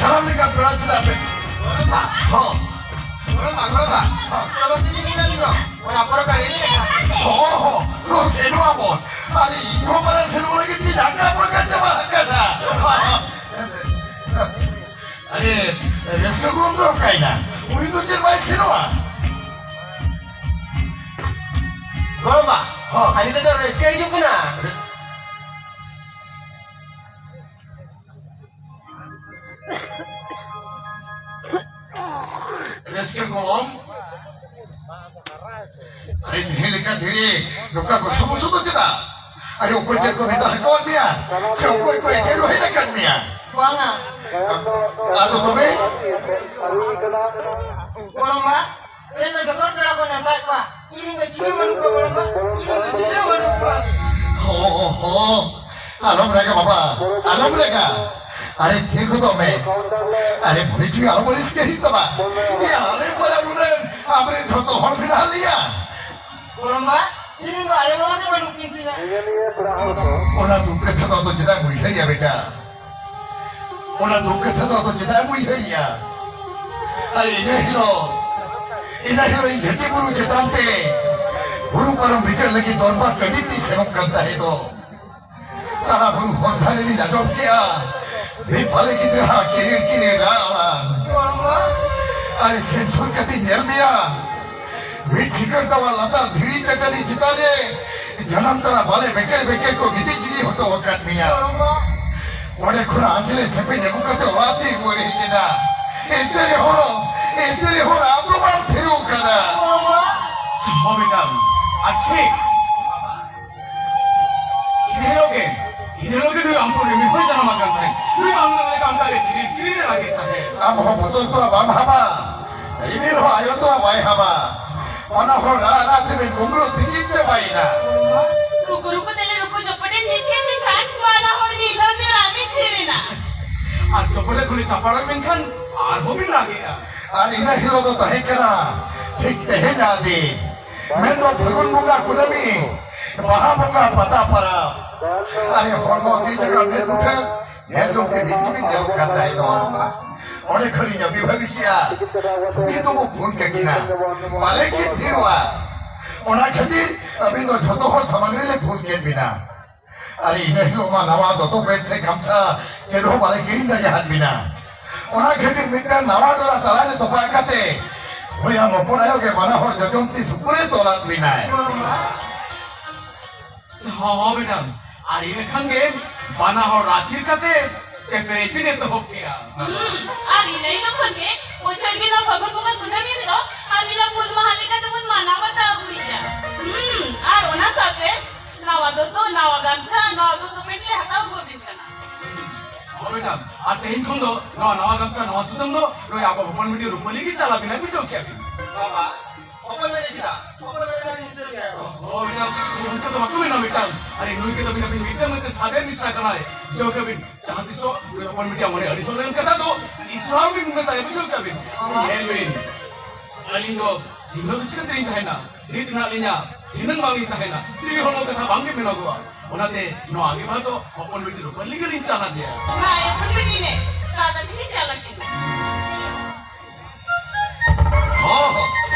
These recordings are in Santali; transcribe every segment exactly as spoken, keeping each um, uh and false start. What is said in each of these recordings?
ᱥᱟᱱᱟᱢ ᱞᱮᱠᱟᱱ ᱯᱮᱲᱟ ᱪᱮᱫᱟᱜ ᱯᱮ? ᱦᱚᱸ᱾ ᱜᱚᱲᱚᱢᱵᱟ, ᱜᱚᱲᱚᱢᱵᱟ᱾ ᱦᱚᱸ᱾ ᱪᱚᱞᱚ ᱥᱮ ᱪᱮᱫ ᱤᱧ ᱞᱟᱹᱭ ᱟᱢᱟ? ᱚᱱᱟ ᱯᱚᱨᱚᱵᱽ ᱴᱟᱺᱰᱤ ᱨᱮ ᱞᱮᱠᱷᱟ᱾ ᱦᱚᱸ, ᱦᱚᱸ, ᱦᱚᱸ, ᱥᱮᱱᱚᱜ ᱟᱵᱚᱱ᱾ ᱟᱨᱮ, ᱤᱧ ᱦᱚᱸ ᱯᱟᱞᱮ ᱥᱮᱱᱚᱜ ᱞᱟᱹᱜᱤᱫ ᱛᱤᱧ ᱟᱸᱠᱟ ᱵᱟᱸᱠᱟ ᱪᱟᱵᱟ ᱟᱠᱟᱱᱟ᱾ ᱟᱨᱮ, ᱨᱟᱹᱥᱠᱟᱹ ᱜᱚᱲᱚᱢ ᱫᱚ ᱚᱠᱟᱭᱮᱱᱟ? ᱩᱱᱤ ᱫᱚ ᱪᱮᱫ ᱵᱟᱭ ᱥᱮᱱᱚᱜᱼᱟ? ᱜᱚᱲᱚᱢᱵᱟ, ᱦᱚᱸ᱾ ᱟᱨ ᱱᱤᱛᱚᱜ ᱫᱚ ᱨᱟᱹᱥᱠᱟᱹ ᱦᱤᱡᱩᱜ ᱠᱟᱱᱟ᱾ ᱨᱟᱹᱥᱠᱟᱹ ᱜᱚᱲᱚᱢ᱾ ᱟᱨᱮ, ᱫᱷᱤᱨᱤ ᱞᱮᱠᱟ ᱫᱷᱤᱨᱤ, ᱱᱚᱝᱠᱟ ᱜᱚᱥᱚ ᱜᱚᱥᱚ ᱫᱚ ᱪᱮᱫᱟᱜ? ᱟᱨᱮ, ᱚᱠᱚᱭ ᱪᱮᱫ ᱠᱚ ᱢᱮᱛᱟ ᱟᱠᱟᱫ ᱢᱮᱭᱟ? ᱥᱮ ᱚᱠᱚᱭ ᱠᱚ ᱮᱜᱮᱨ ᱨᱚᱦᱮᱫ ᱟᱠᱟᱫ ᱢᱮᱭᱟ? ᱵᱟᱝᱟ᱾ ᱟᱫᱚ ᱛᱚᱵᱮ? ᱜᱚᱲᱚᱢᱵᱟ, ᱤᱧ ᱫᱚ ᱡᱚᱛᱚ ᱯᱮᱲᱟ ᱠᱚ ᱱᱮᱣᱛᱟᱭᱮᱫ ᱠᱚᱣᱟ᱾ ᱤᱧ ᱨᱮᱱ ᱫᱚ ᱪᱤᱞᱤ ᱦᱚᱸ ᱵᱟᱹᱱᱩᱜ ᱠᱚᱣᱟ ᱜᱚᱲᱚᱢᱵᱟ, ᱤᱧ ᱨᱮᱱ ᱫᱚ ᱪᱤᱞᱤ ᱦᱚᱸ ᱵᱟᱹᱱᱩᱜ ᱠᱚᱣᱟ᱾ ᱦᱚ, ᱦᱚ, ᱟᱞᱚᱢ ᱨᱟᱜᱟ ᱵᱟᱵᱟ, ᱟᱞᱚᱢ ᱨᱟᱜᱟ᱾ ᱟᱨᱮ, ᱛᱷᱤᱨ ᱜᱚᱫᱚᱜ ᱢᱮ᱾ ᱟᱨᱮ, ᱢᱚᱱᱮ ᱡᱤᱣᱤ ᱟᱞᱚᱢ ᱟᱹᱲᱤᱥ ᱜᱮ ᱦᱩᱭᱩᱜ ᱛᱟᱢᱟ᱾ ᱮ, ᱟᱞᱮ ᱯᱟᱲᱟ ᱨᱮᱱ ᱟᱢᱨᱮᱱ ᱡᱷᱚᱛᱚ ᱦᱚᱲ ᱢᱮᱱᱟᱜ ᱞᱮᱭᱟ᱾ ᱜᱚᱲᱚᱢᱵᱟ, ᱤᱧ ᱨᱮᱱ ᱫᱚ ᱟᱭᱳ ᱵᱟᱵᱟ ᱜᱮ ᱵᱟᱹᱱᱩᱜ ᱠᱤᱱ ᱛᱤᱧᱟ᱾ ᱚᱱᱟ ᱫᱩᱠ ᱠᱟᱛᱷᱟ ᱫᱚ ᱟᱫᱚ ᱪᱮᱫᱟᱜ ᱮᱢ ᱩᱭᱦᱟᱹᱨᱮᱜᱼᱟ ᱵᱮᱴᱟ? ᱚᱱᱟ ᱫᱩᱠ ᱠᱟᱛᱷᱟ ᱫᱚ ᱟᱫᱚ ᱪᱮᱫᱟᱜ ᱮᱢ ᱩᱭᱦᱟᱹᱨᱮᱜᱼᱟ? ᱟᱨ ᱤᱱᱟᱹ ᱦᱤᱞᱳᱜ, ᱤᱱᱟᱹ ᱦᱤᱞᱳᱜ ᱤᱧ ᱜᱷᱟᱹᱴᱤ ᱵᱩᱨᱩ ᱪᱮᱛᱟᱱ ᱛᱮ ᱵᱩᱨᱩ ᱯᱟᱨᱚᱢ ᱵᱤᱪᱟᱹᱨ ᱞᱟᱹᱜᱤᱫ ᱫᱚᱨᱵᱟᱨ ᱴᱟᱺᱰᱤ ᱛᱤᱧ ᱥᱮᱱᱚᱜ ᱠᱟᱱ ᱛᱟᱦᱮᱸ ᱫᱚ, ᱛᱟᱞᱟ ᱵᱩᱨᱩ ᱦᱚᱨ ᱫᱷᱟᱨᱮ ᱨᱤᱧ ᱟᱸᱡᱚᱢ ᱠᱮᱜᱼᱟ, ᱢᱤᱫ ᱵᱟᱞᱮ ᱜᱤᱫᱽᱨᱟᱹ ᱦᱟᱜ ᱠᱤᱨᱤᱲ ᱠᱤᱨᱤᱲ ᱨᱟᱜ ᱟᱲᱟᱝ᱾ ᱟᱨᱮ, ᱥᱮᱱ ᱥᱩᱨ ᱠᱟᱛᱮᱧ ᱧᱮᱞ ᱢᱮᱭᱟ, ᱢᱤᱫ ᱥᱤᱠᱟᱹᱲ ᱛᱟᱣᱟ ᱞᱟᱛᱟᱨ ᱫᱷᱤᱨᱤ ᱪᱟᱹᱴᱟᱹᱱᱤ ᱪᱮᱛᱟᱱ ᱨᱮ ᱡᱟᱱᱟᱢ ᱛᱚᱨᱟ ᱵᱟᱞᱮ ᱵᱮᱠᱮᱨ ᱵᱮᱠᱮᱨ ᱠᱚ ᱜᱤᱛᱤᱡ ᱜᱤᱰᱤ ᱦᱚᱴᱚ ᱟᱠᱟᱫ ᱢᱮᱭᱟ᱾ ᱚᱸᱰᱮ ᱠᱷᱚᱱᱟᱜ ᱟᱸᱡᱽᱞᱮ ᱥᱮᱯᱮᱧ ᱟᱹᱜᱩ ᱠᱟᱛᱮ ᱚᱲᱟᱜ ᱛᱮᱧ ᱨᱩᱣᱟᱹᱲ ᱦᱮᱡ ᱮᱱᱟ᱾ ᱮᱱᱛᱮ ᱨᱮᱦᱚᱸ, ᱮᱱᱛᱮ ᱨᱮᱦᱚᱸ ᱨᱟᱜ ᱫᱚ ᱵᱟᱢ ᱛᱷᱤᱨᱚᱜ ᱠᱟᱱᱟ᱾ ᱥᱟᱢᱵᱷᱟᱣ ᱵᱮᱴᱟ, ᱟᱪᱪᱷᱟ᱾ ᱤᱱᱟᱹ ᱦᱤᱞᱳᱜ ᱜᱮ, ᱤᱱᱟᱹ ᱦᱤᱞᱳᱜ ᱜᱮ ᱱᱩᱭ ᱟᱢ ᱠᱚ ᱨᱤᱢᱤᱞ ᱦᱚᱸᱭ ᱡᱟᱱᱟᱢ ᱟᱠᱟᱱ ᱛᱟᱦᱮᱸᱫ᱾ ᱱᱩᱭ ᱟᱢ ᱞᱮᱠᱟ ᱚᱱᱠᱟ ᱜᱮ ᱠᱤᱨᱤᱲ ᱠᱤᱨᱤᱲ ᱮ ᱨᱟᱜᱮᱫ ᱛᱟᱦᱮᱸᱫ᱾ ᱟᱢ ᱦᱚᱸ ᱵᱚᱛᱚᱨ ᱫᱚ ᱵᱟᱢ ᱦᱟᱵᱟ, ᱨᱤᱢᱤᱞ ᱦᱚᱸ ᱟᱭᱳ ᱫᱚ ᱵᱟᱭ ᱦᱟᱵᱟ᱾ ᱚᱱᱟ ᱦᱚᱲ ᱨᱟᱜ ᱨᱟᱜ ᱛᱮᱵᱮᱱ ᱠᱩᱢᱵᱽᱲᱩ ᱛᱤᱸᱡᱤᱱ ᱪᱟᱵᱟᱭᱮᱱᱟ᱾ ᱨᱩᱠᱩ ᱨᱩᱠᱩ ᱛᱮᱞᱮ ᱨᱩᱠᱩ ᱪᱚᱯᱚᱴᱮ ᱛᱤᱸᱡᱤᱱ ᱛᱮ ᱠᱷᱟᱱ ᱚᱱᱟ ᱦᱚᱲ ᱢᱤᱫ ᱫᱷᱟᱣ ᱛᱮ ᱨᱟᱜ ᱮ ᱛᱷᱤᱨ ᱮᱱᱟ᱾ ᱟᱨ ᱪᱚᱯᱚᱴᱮ ᱠᱷᱚᱱ ᱞᱮ ᱪᱟᱯᱟᱲᱚᱜ ᱢᱮᱱᱠᱷᱟᱱ ᱟᱨᱦᱚᱸ ᱵᱤᱱ ᱨᱟᱜᱮᱜᱼᱟ᱾ ᱟᱨ ᱤᱱᱟᱹ ᱦᱤᱞᱳᱜ ᱫᱚ ᱛᱟᱦᱮᱸ ᱠᱟᱱᱟ ᱴᱷᱤᱠ ᱛᱮᱦᱮᱧᱟᱜ ᱫᱤᱱ᱾ ᱢᱮᱱᱫᱚ ᱯᱷᱟᱹᱜᱩᱱ ᱵᱚᱸᱜᱟ ᱠᱩᱱᱟᱹᱢᱤ, ᱵᱟᱦᱟ ᱵᱚᱸᱜᱟ ᱯᱟᱛᱟ ᱯᱟᱨᱟᱵᱽ᱾ ᱟᱨᱮ ᱦᱚᱲᱢᱚ ᱛᱤ ᱡᱟᱸᱜᱟ ᱢᱮᱫ ᱢᱩᱴᱷᱟᱹᱱ ᱧᱮᱞ ᱡᱚᱝ ᱛᱮ ᱢᱤᱫ ᱜᱮᱵᱤᱱ ᱧᱮᱞᱚᱜ ᱠᱟᱱ ᱛᱟᱦᱮᱸ ᱫᱚ᱾ ᱚᱸᱰᱮ ᱠᱷᱚᱱᱤᱧ ᱟᱹᱵᱤ ᱵᱷᱟᱹᱵᱤ ᱠᱮᱜᱼᱟ, ᱩᱱᱤ ᱫᱚᱵᱚ ᱯᱷᱳᱱ ᱠᱟᱹᱠᱤᱱᱟ, ᱵᱟᱞᱮ ᱠᱤᱱ ᱛᱷᱤᱨᱚᱜᱼᱟ᱾ ᱚᱱᱟ ᱠᱷᱟᱹᱛᱤᱨ ᱟᱹᱵᱤᱱ ᱫᱚ ᱡᱷᱚᱛᱚ ᱦᱚᱲ ᱥᱟᱢᱟᱝ ᱨᱮᱞᱮ ᱯᱷᱳᱱ ᱠᱮᱫ ᱵᱤᱱᱟ᱾ ᱟᱨ ᱤᱱᱟᱹ ᱦᱤᱞᱳᱜ ᱢᱟ ᱱᱟᱣᱟ ᱫᱚᱛᱚ ᱯᱮᱱᱴ ᱥᱮ ᱜᱟᱢᱪᱷᱟ ᱪᱮᱫ ᱦᱚᱸ ᱵᱟᱞᱮ ᱠᱤᱨᱤᱧ ᱫᱟᱲᱮᱭᱟᱫ ᱵᱤᱱᱟ᱾ ᱚᱱᱟ ᱠᱷᱟᱹᱛᱤᱨ ᱢᱤᱫᱴᱟᱝ ᱱᱟᱣᱟ ᱰᱚᱞᱟ ᱛᱟᱞᱟᱨᱮ ᱛᱚᱯᱟ ᱠᱟᱛᱮ ᱦᱚᱭᱟᱢ ᱦᱚᱯᱚᱱ ᱟᱭᱳ ᱜᱮ ᱵᱟᱱᱟ ᱦᱚᱲ ᱡᱚᱡᱚᱢ ᱛᱤ ᱥᱩᱯᱩᱨᱮ ᱛᱚᱞᱟᱫ ᱵᱤᱱᱟᱭ᱾ ᱦᱚᱸ, ᱦᱚᱸ, ᱢᱮᱰᱟᱢ᱾ ᱟᱨ ᱤᱱᱟᱹ ᱠᱷᱟᱱ ᱜᱮ ᱵᱟᱱᱟ ᱦᱚᱲ ᱨᱟᱜ ᱛᱷᱤᱨ ᱠᱟᱛᱮ ᱪᱮᱯᱮᱡ ᱵᱤᱱ ᱮᱛᱚᱦᱚᱵ ᱠᱮᱜᱼᱟ᱾ ᱦᱩᱸ, ᱟᱨ ᱤᱱᱟᱹ ᱦᱤᱞᱳᱜ ᱠᱷᱚᱱ ᱜᱮ ᱵᱚᱪᱷᱚᱨ ᱜᱮ ᱱᱚᱣᱟ ᱯᱷᱟᱹᱜᱩᱱ ᱵᱚᱸᱜᱟ ᱠᱩᱱᱟᱹᱢᱤ ᱨᱮᱫᱚ ᱟᱨ ᱢᱤᱫᱴᱟᱝ ᱯᱩᱡᱽ ᱢᱟᱦᱟ ᱞᱮᱠᱟ ᱛᱮᱵᱚᱱ ᱢᱟᱱᱟᱣ ᱵᱟᱛᱟᱣ ᱟᱹᱜᱩᱭᱮᱫᱟ᱾ ᱦᱩᱸ, ᱟᱨ ᱚᱱᱟ ᱥᱟᱶᱛᱮ ᱱᱟᱣᱟ ᱫᱚᱛᱚ, ᱱᱟᱣᱟ ᱜᱟᱢᱪᱷᱟ, ᱱᱟᱣᱟ ᱫᱚᱛᱚ ᱯᱮᱱᱴ ᱞᱮ ᱦᱟᱛᱟᱣ ᱟᱹᱜᱩ ᱟᱹᱵᱤᱱ ᱠᱟᱱᱟ᱾ ᱦᱳᱭ ᱢᱮᱰᱟᱢ, ᱟᱨ ᱛᱮᱦᱮᱧ ᱠᱷᱚᱱ ᱫᱚ ᱱᱚᱣᱟ ᱱᱟᱣᱟ ᱜᱟᱢᱪᱷᱟ, ᱱᱟᱣᱟ ᱥᱩᱛᱟᱹᱢ ᱫᱚ ᱱᱩᱭ ᱟᱵᱚ ᱦᱚᱯᱚᱱ ᱵᱤᱴᱤ ᱨᱩᱯᱟᱹᱞᱤ ᱜᱮ ᱪᱟᱞᱟᱜ ᱵᱤᱱ, ᱵᱩᱡᱷᱟᱹᱣ ᱠᱮᱜᱼᱟ ᱵᱤᱱ? ᱵᱟᱵᱟ, ᱚᱠᱚᱭ ᱢᱮᱱᱮᱫ ᱠᱟᱱᱟ? ᱚᱠᱚᱭ ᱢᱮᱱᱮᱫ ᱠᱟᱱᱟ ᱱᱤᱝᱠᱟᱹ ᱜᱮᱭᱟ ᱠᱚ? ᱚ, ᱢᱮᱰᱟᱢ, ᱚᱱᱠᱟ ᱫᱚ ᱵᱟᱠᱚ ᱢᱮᱱᱟ ᱢᱮᱰᱟᱢ᱾ ᱟᱨᱮ, ᱱᱩᱭ ᱠᱚᱫᱚ ᱢᱮᱱᱟ ᱵᱤᱱ ᱢᱤᱫᱴᱟᱝ ᱢᱮᱱᱛᱮ ᱥᱟᱫᱮᱨ ᱢᱤᱥᱨᱟ ᱠᱟᱱᱟᱭ᱾ ᱵᱩᱡᱷᱟᱹᱣ ᱠᱮᱜᱼᱟ ᱵᱤᱱ? ᱡᱟᱦᱟᱸ ᱛᱤᱥᱚᱜ ᱱᱩᱭ ᱦᱚᱯᱚᱱ ᱵᱤᱴᱤ ᱢᱚᱱᱮ ᱟᱹᱲᱤᱥᱚᱜ ᱞᱮᱱ ᱠᱟᱛᱷᱟ ᱫᱚ ᱛᱤᱥ ᱦᱚᱸ ᱵᱤᱱ ᱢᱮᱛᱟᱭᱟ, ᱵᱩᱡᱷᱟᱹᱣ ᱠᱮᱜᱼᱟ ᱵᱤᱱ? ᱧᱮᱞ ᱵᱤᱱ, ᱟᱹᱞᱤᱧ ᱫᱚ ᱫᱤᱱ ᱫᱚ ᱪᱤᱠᱟᱹ ᱛᱮᱞᱤᱧ ᱛᱟᱦᱮᱱᱟ? ᱱᱤᱛ ᱢᱮᱱᱟᱜ ᱞᱤᱧᱟ, ᱫᱷᱤᱱᱟᱹᱝ ᱵᱟᱝ ᱞᱤᱧ ᱛᱟᱦᱮᱱᱟ᱾ ᱡᱤᱣᱤ ᱦᱚᱲᱢᱚ ᱠᱟᱛᱷᱟ ᱵᱟᱝ ᱜᱮ ᱢᱮᱱᱚᱜᱚᱜᱼᱟ᱾ ᱚᱱᱟᱛᱮ ᱱᱚᱣᱟ ᱟᱸᱜᱤᱵᱷᱟᱨ ᱫᱚ ᱦᱚᱯᱚᱱ ᱵᱤᱴᱤ ᱨᱩᱯᱟᱹᱞᱤ ᱜᱮᱞᱤᱧ ᱪᱟᱞ ᱟᱫᱮᱭᱟ᱾ ᱦᱮᱸ, ᱦᱚᱯᱚᱱ ᱵᱤᱴᱤ ᱱᱮ, ᱛᱟᱲᱟᱛᱟᱲᱤ ᱜᱮ ᱪᱟᱞᱟᱜ ᱠᱟᱱᱟ᱾ ᱦᱚᱸ, ᱦᱚᱸ,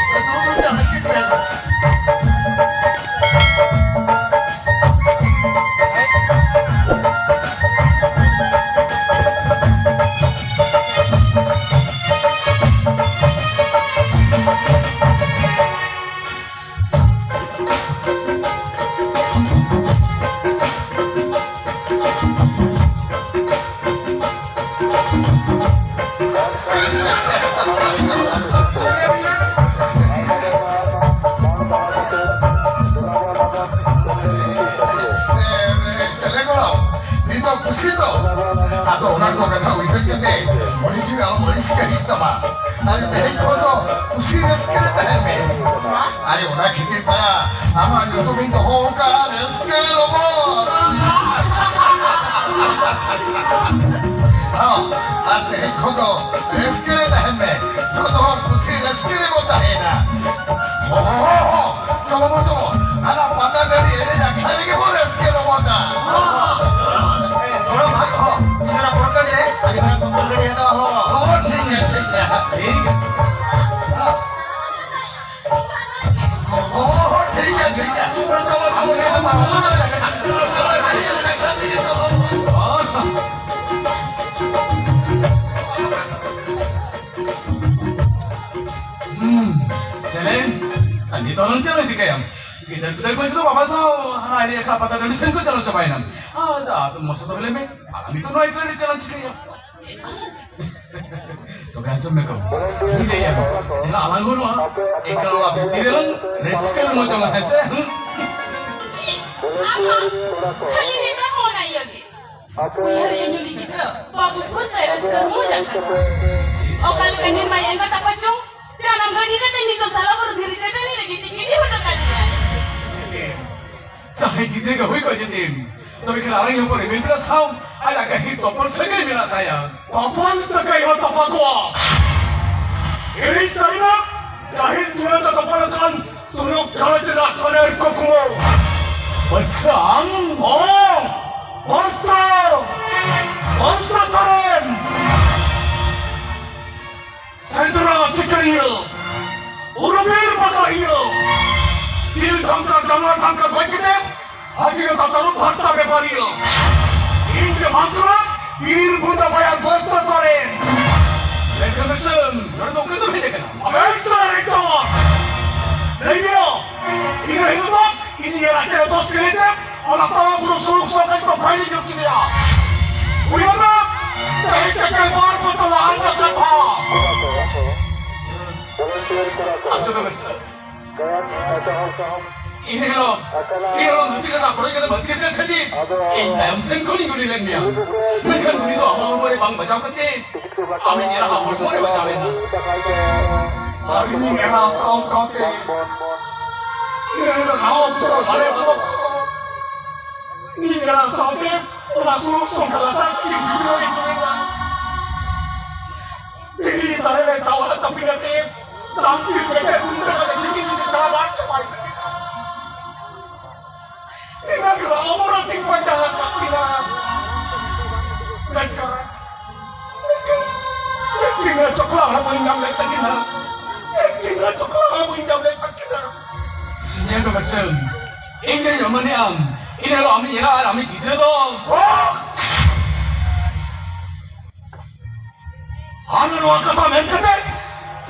ᱫᱩ ᱫᱩ ᱪᱟᱞᱟᱜ ᱠᱟᱱᱟ᱾ ᱪᱮᱞᱮ ᱜᱚᱲᱚᱢ, ᱱᱤᱛ ᱫᱚ ᱠᱩᱥᱤ ᱛᱚ? ᱟᱫᱚ ᱚᱱᱟ ᱠᱚ ᱠᱟᱛᱷᱟ ᱩᱭᱦᱟᱹᱨ ᱠᱟᱛᱮ ᱢᱚᱱᱮ ᱡᱤᱣᱤ ᱟᱞᱚᱢ ᱟᱹᱲᱤᱥ ᱠᱟᱹᱲᱤᱥ ᱛᱟᱢᱟ᱾ ᱟᱨ ᱛᱮᱦᱮᱧ ᱠᱷᱚᱱ ᱫᱚ ᱠᱩᱥᱤ ᱨᱟᱹᱥᱠᱟᱹ ᱨᱮ ᱛᱟᱦᱮᱱ ᱢᱮ᱾ ᱟᱨᱮ, ᱚᱱᱟ ᱠᱷᱟᱹᱛᱤᱨ ᱯᱟᱨᱟ ᱟᱢᱟᱜ ᱧᱩᱛᱩᱢᱤᱧ ᱫᱚᱦᱚ ᱟᱠᱟᱫᱼᱟ ᱨᱟᱹᱥᱠᱟᱹ ᱨᱚᱢᱚᱡᱽ᱾ ᱦᱚᱸ, ᱟᱨ ᱛᱮᱦᱮᱧ ᱠᱷᱚᱱ ᱫᱚ ᱨᱟᱹᱥᱠᱟᱹ ᱨᱮ ᱛᱟᱦᱮᱱ ᱢᱮ, ᱡᱚᱛᱚ ᱦᱚᱲ ᱠᱩᱥᱤ ᱨᱟᱹᱥᱠᱟᱹ ᱨᱮᱵᱚ ᱛᱟᱦᱮᱱᱟ᱾ ᱦᱚᱸ, ᱦᱚᱸ, ᱦᱚᱸ, ᱪᱚᱞᱚ ᱵᱚ ᱪᱚᱞᱚ, ᱦᱟᱱᱟ ᱯᱟᱛᱟ ᱴᱟᱺᱰᱤ ᱮᱱᱮᱡ ᱟᱠᱷᱲᱟ ᱨᱮᱜᱮ ᱵᱚ ᱨᱟᱹᱥᱠᱟᱹ ᱨᱚᱢᱚᱡᱟ᱾ ᱦᱚᱸ, ᱟᱹᱰᱤ ᱢᱟᱨᱟᱝ ᱵᱚᱱᱫᱚᱨ ᱜᱟᱹᱰᱤ ᱦᱟᱛᱟᱣᱟ ᱦᱚᱸ᱾ ᱦᱚᱸ, ᱴᱷᱤᱠ ᱜᱮᱭᱟ, ᱴᱷᱤᱠ ᱜᱮᱭᱟ, ᱴᱷᱤᱠ ᱜᱮᱭᱟ᱾ ᱦᱚᱸ, ᱦᱚᱸ, ᱴᱷᱤᱠ ᱜᱮᱭᱟ, ᱴᱷᱤᱠ ᱜᱮᱭᱟ᱾ ᱪᱚᱞᱚ, ᱪᱚᱞᱚ, ᱪᱚᱞᱚ, ᱪᱚᱞᱚ᱾ ᱦᱩᱸ, ᱪᱮᱞᱮᱧ? ᱟᱨ ᱱᱤᱛᱚᱜ ᱫᱚ ᱪᱮᱫ ᱞᱮ ᱪᱤᱠᱟᱹᱭᱟ? ᱜᱤᱫᱟᱹᱨ ᱯᱤᱫᱟᱹᱨ ᱠᱚ ᱡᱚᱛᱚ ᱵᱟᱵᱟ ᱥᱟᱶ ᱦᱟᱱᱟ ᱟᱲᱮ ᱟᱠᱷᱲᱟ ᱯᱟᱛᱟ ᱴᱟᱺᱰᱤ ᱥᱮᱱ ᱠᱚ ᱪᱟᱞᱟᱣ ᱪᱟᱵᱟᱭᱮᱱᱟ᱾ ᱟᱨ ᱟᱯᱮ ᱢᱚᱥᱟ ᱫᱚ ᱞᱟᱹᱭ ᱢᱮ, ᱟᱨ ᱱᱤᱛᱚᱜ ᱱᱚᱣᱟ ᱮᱠᱞᱟ ᱨᱮ ᱪᱮᱫ ᱞᱟᱝ ᱪᱤᱠᱟᱹᱭᱟ? ᱛᱚᱵᱮ ᱟᱸᱡᱚᱢ ᱢᱮ ᱜᱚ, ᱤᱧ ᱞᱟᱹᱭᱟ ᱜᱚ, ᱫᱮᱞᱟ ᱟᱞᱟᱝ ᱦᱚᱸ ᱱᱚᱣᱟ ᱮᱠᱞᱟ ᱚᱲᱟᱜ ᱵᱷᱤᱛᱤᱨ ᱨᱮᱞᱟᱝ ᱨᱟᱹᱥᱠᱟᱹ ᱨᱚᱢᱚᱡᱚᱜᱼᱟ, ᱦᱮᱸ ᱥᱮ? ᱦᱩᱸ? ᱟᱦᱟ, ᱠᱷᱟᱹᱞᱤ ᱱᱤᱛᱚᱜ ᱦᱚᱸ ᱚᱱᱟ ᱤᱭᱟᱹ ᱜᱮ᱾ ᱩᱭᱦᱟᱹᱨᱮᱫ ᱧᱩᱞᱤ ᱜᱤᱫᱽᱨᱟᱹ, ᱵᱟᱹᱵᱩ ᱵᱷᱩᱞ ᱛᱮ ᱨᱟᱹᱥᱠᱟᱹ ᱨᱚᱢᱚᱡᱟᱜ ᱠᱟᱱᱟ᱾ ᱚᱠᱟ ᱞᱮᱠᱟ ᱧᱤᱨᱢᱟᱭ ᱮᱸᱜᱟ ᱛᱟᱠᱚ ᱪᱚᱝ, ᱡᱟᱱᱟᱢ ᱜᱟᱹᱰᱤ ᱠᱟᱛᱮ ᱱᱤᱪᱚᱞ ᱛᱟᱞᱟ ᱵᱩᱨᱩ ᱫᱷᱤᱨᱤ ᱪᱟᱹᱴᱟᱹᱱᱤ ᱨᱮ ᱜᱤᱛᱤᱡ ᱜᱤᱰᱤ ᱦᱚᱴᱚ ᱠᱟᱫᱮᱭᱟᱭ᱾ ᱡᱟᱦᱟᱸᱭ ᱜᱤᱫᱽᱨᱟᱹ ᱜᱮ ᱦᱩᱭ ᱠᱚᱜ ᱡᱩᱫᱤ, ᱛᱚᱵᱮ ᱠᱷᱟᱱ ᱟᱞᱟᱝ ᱦᱚᱸ ᱨᱤᱢᱤᱞ ᱵᱮᱲᱟ ᱥᱟᱶ ᱟᱡᱟᱜ ᱜᱟᱹᱦᱤᱨ ᱛᱚᱯᱚᱞ ᱥᱟᱹᱜᱟᱹᱭ ᱢᱮᱱᱟᱜ ᱛᱟᱭᱟ᱾ ᱛᱚᱯᱚᱞ ᱥᱟᱹᱜᱟᱹᱭ ᱦᱚᱸ ᱛᱚᱯᱟ ᱠᱚᱜᱼᱟ᱾ ᱤᱧᱤᱧ ᱥᱟᱹᱨᱤᱱᱟ, ᱜᱟᱹᱦᱤᱨ ᱫᱩᱞᱟᱹᱲ ᱛᱮ ᱛᱚᱯᱚᱞ ᱟᱠᱟᱱ ᱥᱩᱞᱩᱠ ᱜᱷᱟᱨᱚᱸᱡᱽ ᱨᱮᱱᱟᱜ ᱛᱷᱟᱱᱮᱨ ᱠᱩᱠᱢᱩ᱾ ᱵᱚᱨᱥᱟ ᱟᱢ? ᱦᱚᱸ, ᱵᱚᱨᱥᱟ, ᱵᱚᱨᱥᱟ ᱥᱚᱨᱮᱱ᱾ ᱥᱮᱸᱫᱽᱨᱟ ᱥᱤᱠᱟᱹᱨᱤᱭᱟᱹ, ᱵᱩᱨᱩ ᱵᱤᱨ ᱯᱟᱠᱟᱦᱤᱭᱟᱹ, ᱡᱤᱞ ᱡᱷᱟᱢᱠᱟ ᱡᱟᱱᱣᱟᱨ ᱡᱷᱟᱢᱠᱟ ᱜᱚᱡ ᱠᱟᱛᱮ ᱦᱟᱹᱴᱤᱭᱟᱹ ᱛᱟᱛᱟᱨᱩ ᱵᱷᱟᱴᱴᱟ ᱵᱮᱯᱟᱨᱤᱭᱟᱹ᱾ ᱤᱧ ᱜᱮ ᱢᱟᱱᱛᱨᱟ, ᱵᱤᱨ ᱵᱷᱩᱸᱰᱟ ᱵᱟᱭᱟ ᱵᱚᱨᱥᱟ ᱥᱚᱨᱮᱱ᱾ ᱞᱮᱠᱷᱟ ᱢᱮᱥᱮᱢ, ᱱᱚᱰᱮ ᱫᱚ ᱚᱠᱟ ᱛᱮᱢ ᱦᱮᱡ ᱟᱠᱟᱱᱟ? ᱟᱵᱮᱱ ᱥᱚᱨᱮᱱ ᱪᱚᱨ᱾ ᱞᱟᱹᱭ ᱢᱮᱭᱟ, ᱤᱧ ᱦᱤᱞᱳᱜ ᱫᱚ ᱤᱧ ᱮᱨᱟ ᱪᱮᱬᱮ ᱫᱚᱥ ᱠᱤᱞᱤ ᱛᱮ ᱚᱱᱟ ᱛᱟᱞᱟ ᱵᱩᱨᱩ ᱥᱩᱞᱩᱠ ᱥᱚᱨᱠᱟᱨ ᱠᱚ ᱵᱟᱭᱨᱮ ᱧᱚᱜ ᱠᱮᱫᱮᱭᱟ᱾ ᱩᱭᱦᱟᱹᱨ ᱢᱮ, ᱛᱮᱦᱮᱧ ᱛᱮ ᱜᱮᱞ ᱵᱟᱨ ᱵᱚᱪᱷᱚᱨ ᱞᱟᱦᱟ ᱨᱮᱱᱟᱜ ᱠᱟᱛᱷᱟ᱾ ᱟᱸᱡᱚᱢ ᱢᱮ ᱥᱮ᱾ ᱤᱱᱟᱹ ᱦᱤᱞᱳᱜ, ᱤᱱᱟᱹ ᱦᱤᱞᱳᱜ ᱫᱷᱩᱛᱤ ᱨᱮᱱᱟᱜ ᱯᱚᱲᱚᱡ ᱠᱟᱛᱮ ᱵᱟᱹᱛᱠᱤᱨ ᱠᱟᱱ ᱠᱷᱟᱹᱛᱤᱨ ᱤᱧ ᱛᱟᱭᱚᱢ ᱥᱮᱱ ᱠᱷᱚᱱᱤᱧ ᱜᱩᱞᱤ ᱞᱮᱫ ᱢᱮᱭᱟ᱾ ᱢᱮᱱᱠᱷᱟᱱ ᱩᱱᱤ ᱫᱚ ᱟᱢᱟᱜ ᱦᱚᱲᱢᱚ ᱨᱮ ᱵᱟᱝ ᱵᱟᱡᱟᱣ ᱠᱟᱛᱮ ᱟᱢᱤᱡ ᱮᱨᱟ ᱦᱚᱲᱢᱚ ᱨᱮ ᱵᱟᱡᱟᱣ ᱮᱱᱟ᱾ ᱟᱨ ᱤᱧᱤᱡ ᱮᱨᱟ ᱥᱟᱶ ᱥᱟᱶᱛᱮ ᱤᱧ ᱨᱮᱱ ᱱᱟᱣᱟ ᱵᱚᱪᱷᱚᱨ ᱵᱟᱞᱮ ᱵᱚᱞᱚ ᱤᱧ ᱮᱨᱟ ᱥᱟᱶᱛᱮ ᱚᱱᱟ ᱥᱩᱞᱩᱠ ᱥᱚᱝᱠᱷᱟ ᱞᱟᱛᱟᱨ ᱛᱮᱜᱮ ᱵᱷᱤᱰᱤᱭᱳ ᱤᱧ ᱧᱮᱞᱟ᱾ ᱫᱷᱤᱨᱤ ᱫᱟᱨᱮ ᱨᱮ ᱫᱟᱣ ᱨᱮ ᱛᱟᱹᱯᱤᱧ ᱠᱟᱛᱮ ᱫᱟᱢ ᱪᱤᱨ ᱠᱟᱛᱮ ᱩᱱᱤ ᱫᱚ ᱠᱟᱛᱮ ᱪᱤᱠᱤ ᱪᱤᱠᱤ ᱪᱟᱞᱟᱣ ᱵᱟᱝ ᱪᱟᱵᱟᱭ ᱛᱟᱹᱠᱤᱱᱟ᱾ ᱤᱱᱟᱹ ᱜᱮ ᱟᱢᱚᱨ ᱟᱹᱛᱤᱧ ᱯᱟᱸᱡᱟ ᱟᱠᱟᱫ ᱠᱤᱱᱟ᱾ ᱢᱮᱱᱠᱷᱟᱱ ᱪᱤᱱᱦᱟᱹ ᱪᱚᱠᱞᱟ ᱦᱚᱸ ᱵᱟᱹᱧ ᱧᱟᱢ ᱞᱮᱫ ᱛᱟᱹᱠᱤᱱᱟ᱾ ᱪᱮᱫ ᱪᱤᱱᱦᱟᱹ ᱪᱚᱠᱞᱟ ᱦᱚᱸ ᱵᱟᱹᱧ ᱧᱟᱢ ᱞᱮᱫ ᱛᱟᱹᱠᱤᱱᱟ᱾ ᱥᱤᱧᱮᱢ ᱵᱮᱥᱮᱢ, ᱤᱧ ᱫᱚᱧ ᱚᱢᱚᱱᱮᱜ ᱟᱢ, ᱤᱱᱟᱹ ᱦᱤᱞᱳᱜ ᱟᱢᱤᱧ ᱮᱨᱟ ᱟᱨ ᱟᱢᱤᱡ ᱜᱤᱫᱽᱨᱟᱹ ᱫᱚ᱾ ᱦᱟᱱᱟ ᱱᱚᱣᱟ ᱠᱟᱛᱷᱟ ᱢᱮᱱ ᱠᱟᱛᱮ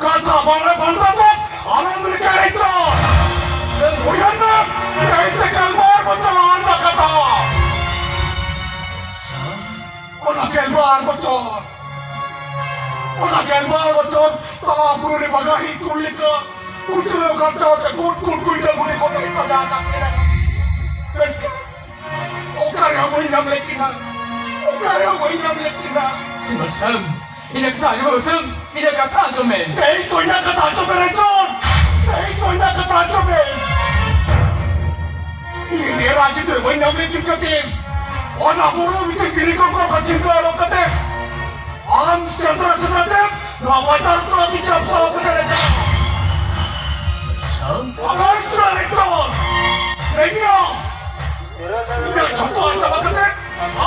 ᱠᱟᱛᱷᱟ ᱵᱟᱝ ᱨᱮ ᱵᱟᱝ ᱠᱟᱛᱮ ᱟᱞᱚᱢ ᱨᱤᱠᱟᱹᱭ ᱪᱚ᱾ ᱩᱭᱦᱟᱹᱨ ᱢᱮ, ᱛᱮᱦᱮᱧ ᱛᱮ ᱜᱮᱞᱵᱟᱨ ᱵᱚᱪᱷᱚᱨ ᱞᱟᱦᱟ ᱨᱮᱱᱟᱜ ᱠᱟᱛᱷᱟ᱾ ᱚᱱᱟ ᱜᱮᱞᱵᱟᱨ ᱵᱚᱪᱷᱚᱨ, ᱚᱱᱟ ᱜᱮᱞᱵᱟᱨ ᱵᱚᱪᱷᱚᱨ ᱛᱟᱞᱟ ᱵᱩᱨᱩ ᱨᱮ ᱵᱟᱜᱟᱦᱤ ᱠᱩᱞ ᱞᱮᱠᱟ ᱠᱩᱪᱨᱟᱹ ᱠᱟᱛᱮ ᱜᱩᱴ ᱜᱩᱴ ᱜᱩᱴ ᱜᱩᱴ ᱜᱚᱴᱟᱧ ᱯᱟᱸᱡᱟ ᱟᱠᱟᱫ ᱠᱤᱱᱟ᱾ ᱢᱮᱱᱠᱷᱟᱱ ᱚᱠᱟ ᱨᱮᱦᱚᱸ ᱵᱟᱹᱧ ᱧᱟᱢ ᱞᱮᱫ ᱠᱤᱱᱟ, ᱚᱠᱟ ᱨᱮᱦᱚᱸ ᱵᱟᱹᱧ ᱧᱟᱢ ᱞᱮᱫ ᱠᱤᱱᱟ᱾ ᱥᱤᱢᱟᱹᱥᱟᱹᱢ, ᱤᱧᱟᱹᱜ ᱠᱟᱛᱷᱟ ᱟᱸᱡᱚᱢ ᱢᱮ, ᱥᱤᱢ, ᱤᱧᱟᱹᱜ ᱠᱟᱛᱷᱟ ᱟᱸᱡᱚᱢ ᱢᱮ᱾ ᱛᱮᱦᱮᱧ ᱛᱚ ᱤᱧᱟᱹᱜ ᱠᱟᱛᱷᱟ ᱟᱸᱡᱚᱢ ᱢᱮ ᱨᱮ ᱡᱚᱱ, ᱛᱮᱦᱮᱧ ᱛᱚ ᱤᱧᱟᱹᱜ ᱠᱟᱛᱷᱟ ᱟᱸᱡᱚᱢ ᱢᱮ᱾ ᱤᱧ ᱮᱨᱟ ᱜᱤᱫᱽᱨᱟᱹ ᱵᱟᱹᱧ ᱧᱟᱢ ᱞᱮᱫ ᱠᱤᱱ ᱠᱷᱟᱹᱛᱤᱨ ᱚᱱᱟ ᱵᱩᱨᱩ ᱵᱷᱤᱛᱤᱨ ᱫᱷᱤᱨᱤ ᱠᱚ ᱠᱚ ᱪᱷᱤᱱᱠᱟᱹ ᱚᱰᱚᱠ ᱠᱟᱛᱮ ᱟᱢ ᱥᱮᱸᱫᱽᱨᱟ ᱥᱮᱸᱫᱽᱨᱟ ᱛᱮ ᱱᱚᱣᱟ ᱵᱟᱡᱟᱨ ᱛᱚᱞᱟ ᱛᱤᱧ ᱡᱟᱯᱥᱟ ᱥᱮᱴᱮᱨ ᱟᱠᱟᱱᱟ᱾ ᱟᱵᱟᱨ ᱥᱟᱨᱮ ᱪᱚᱞ ᱞᱟᱹᱭᱟ, ᱤᱧᱟᱹᱜ ᱡᱷᱚᱛᱚ ᱪᱟᱵᱟ ᱠᱟᱛᱮ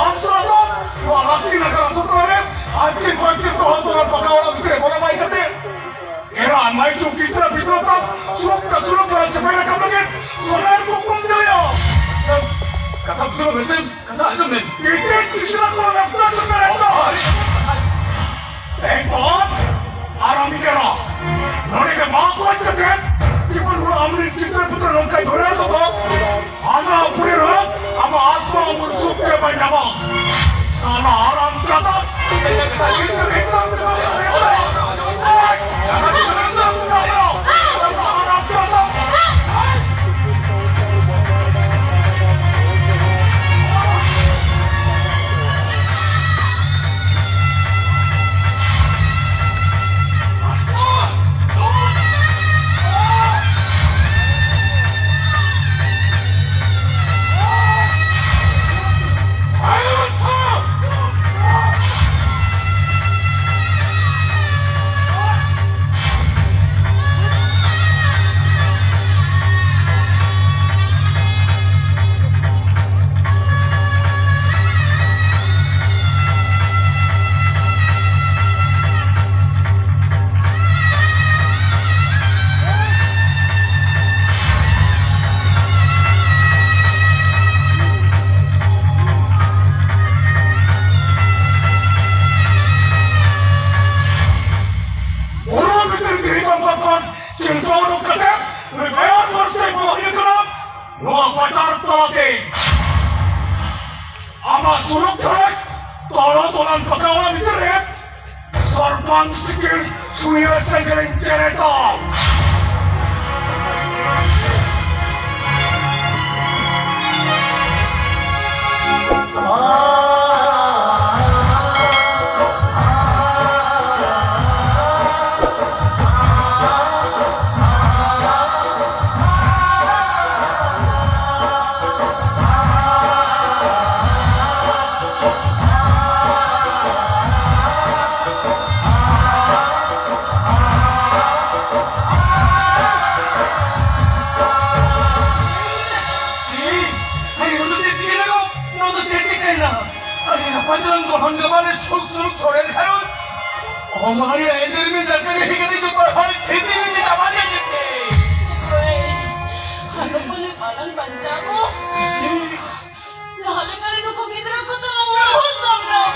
ᱟᱢ ᱥᱟᱞᱟᱜ ᱫᱚ ᱱᱚᱣᱟ ᱨᱟᱥᱤ ᱱᱟᱜᱟᱨ ᱟᱛᱳ ᱛᱟᱞᱟ ᱨᱮ ᱟᱹᱪᱤᱨ ᱯᱟᱹᱪᱤᱨ ᱫᱚᱦᱚ ᱫᱚᱦᱚ ᱯᱟᱠᱟ ᱚᱲᱟᱜ ᱵᱷᱤᱛᱨᱤ ᱨᱮ ᱵᱚᱞᱚ ᱵᱟᱭ ᱠᱟᱛᱮ ᱮᱨᱟ ᱢᱟᱹᱭ ᱪᱩ ᱜᱤᱫᱽᱨᱟᱹ ᱯᱤᱫᱽᱨᱟᱹ ᱛᱟᱢ ᱥᱩᱠ ᱛᱮ ᱥᱩᱞᱩᱠ ᱛᱮ ᱪᱮᱯᱮᱡ ᱨᱟᱠᱟᱵ ᱞᱟᱹᱜᱤᱫ ᱥᱚᱨᱦᱟᱭ ᱠᱚ ᱠᱚᱢ ᱫᱟᱲᱮᱭᱟᱜᱼᱟ᱾ ᱠᱟᱛᱷᱟ ᱵᱩᱡᱷᱟᱹᱣ ᱢᱮ ᱥᱮ, ᱠᱟᱛᱷᱟ ᱟᱸᱡᱚᱢ ᱢᱮ᱾ ᱜᱤᱫᱽᱨᱟᱹ ᱠᱤᱥᱱᱟ ᱠᱚ ᱞᱮᱯᱴᱚᱯ ᱥᱮ ᱢᱮᱨᱮ ᱪᱚ᱾ ᱛᱮᱦᱮᱧ ᱫᱚ ᱟᱨ ᱟᱢ ᱜᱮ ᱨᱚ᱾ ᱱᱚᱰᱮ ᱜᱮ ᱢᱟᱜ ᱜᱚᱡ ᱠᱟᱛᱮ ᱡᱤᱵᱚᱱ ᱵᱷᱳᱨ ᱟᱢᱨᱮᱱ ᱜᱤᱫᱽᱨᱟᱹ ᱯᱤᱫᱽᱨᱟᱹ ᱱᱚᱝᱠᱟᱭ ᱫᱷᱚᱨᱮ ᱟᱠᱚ ᱫᱚ᱾ ᱟᱢᱟᱜ ᱩᱯᱨᱮ ᱨᱚ, ᱟᱢᱟᱜ ᱟᱛᱢᱟ ᱩᱢᱩᱞ ᱥᱩᱠ ᱛᱮ ᱵᱟᱭ ᱧᱟᱢᱟ᱾ ᱥᱟᱞᱟ ᱦᱟᱨᱟᱢ ᱡᱟᱫᱟ᱾ ᱜᱤᱫᱽᱨᱟᱹ ᱜᱤᱫᱽᱨᱟᱹ ᱯᱤᱫᱽᱨᱟᱹ ᱯᱤᱫᱽᱨᱟᱹ᱾ ᱦᱟᱨᱟᱢ ᱡᱟᱫᱟ᱾ ᱚᱠᱟ ᱚᱲᱟᱜ ᱵᱷᱤᱛᱤᱨ ᱨᱮ ᱥᱚᱨᱵᱟᱝ ᱥᱤᱠᱤᱲ ᱥᱩᱭᱟᱹ ᱥᱮᱸᱜᱮᱞᱤᱧ ᱪᱮᱨᱮᱡᱟ᱾ ᱟᱹᱰᱤ ᱱᱟᱯᱟᱭ ᱛᱟᱞᱟᱝ ᱜᱚᱲᱦᱚᱱ ᱜᱟᱵᱟᱱ ᱨᱮ ᱥᱩᱠ ᱥᱩᱞᱩᱠ ᱥᱚᱨᱮᱱ ᱜᱷᱟᱨᱚᱸᱡᱽ᱾ ᱚᱦᱚᱢᱟᱦᱟᱨᱤ ᱟᱭᱫᱟᱹᱨ ᱢᱤᱫ ᱰᱟᱠᱛᱟᱨ ᱦᱮᱡ ᱠᱟᱛᱮ ᱡᱚᱛᱚ ᱦᱚᱲ ᱪᱷᱤᱛᱤ ᱵᱤᱛᱤ ᱪᱟᱵᱟ ᱞᱮ ᱡᱮᱛᱮ᱾ ᱦᱳᱭ, ᱟᱫᱚ ᱵᱚᱞᱮ ᱢᱟᱨᱟᱝ ᱵᱟᱧᱪᱟᱣ ᱠᱚ᱾ ᱡᱟᱦᱟᱸ ᱞᱮᱠᱟᱨᱮ ᱱᱩᱠᱩ ᱜᱤᱫᱽᱨᱟᱹ ᱠᱚ ᱛᱟᱞᱟ ᱢᱚᱦᱚ ᱥᱟᱢᱵᱽᱲᱟᱣ᱾